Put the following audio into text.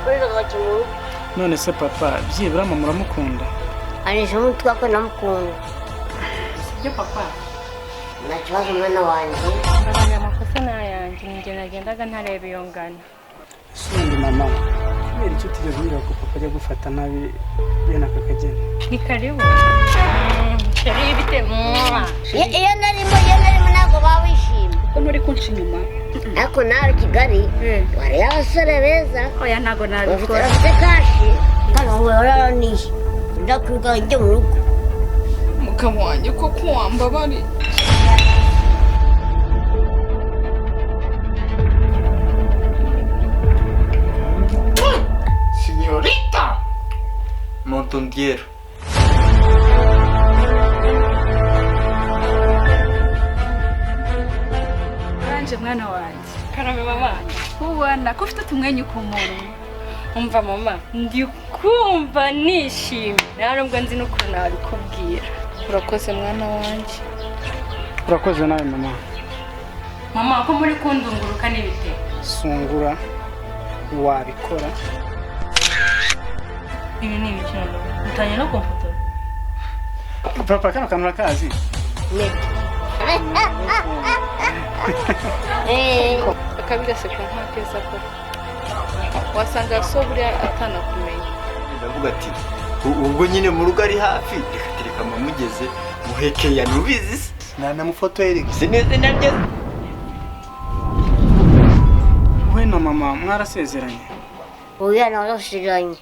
Yakoreshaga agakina mu rugo. None se papa, byibura mama uramukunda? Anisha umutwe ko namukunda. Sibyo papa? Nta kibazo, mwana wanjye. Mbabanya amakosa ni ayanjye, ni njye nagendaga ntareba iyo ngana. Ese ubundi mama, kubera icyo utigeze umbwira ko papa ajya gufata nabi bene aka kageni? Ni karibu. Chéri, bite? Mwah. Iyo narimo ntabwo baba wishimye. Ko nturi kunca inyuma? Ariko nawe Kigali wareba abasore beza. Oya, ntabwo bafite nabikora. Bafite cash kandi ubu bararaniye, ndakwiruka njye mu rugo. Mugabo wanjye, koko wambabariye? Signorita! Montondiero. Oranje, mwana wanjye. Karame mama. Ubona ko ufite utumwenyu ku munwa. Umva mama, ndi kumva nishimye. Nta nubwo nzi n'ukuntu nabikubwira. Urakoze, mwana wanjye. Urakoze nawe mama. Mama, ko muri kundunguruka n'ibite? Sungura wabikora. Ibi ni ibiki noneho? Utangiye no kumfotora? Papa, kano kantu urakazi? Akabi gaseka nk'akeza koko, wasanga so buriya atanakumenya. Ndavuga ati ubwo nyine mu rugo ari hafi, reka tereka mamugeze muhekeya, ntubizi se? Nanamufotoye reka. Sinzi nabyo. We na mama mwarasezeranye? Uyu narasiranye.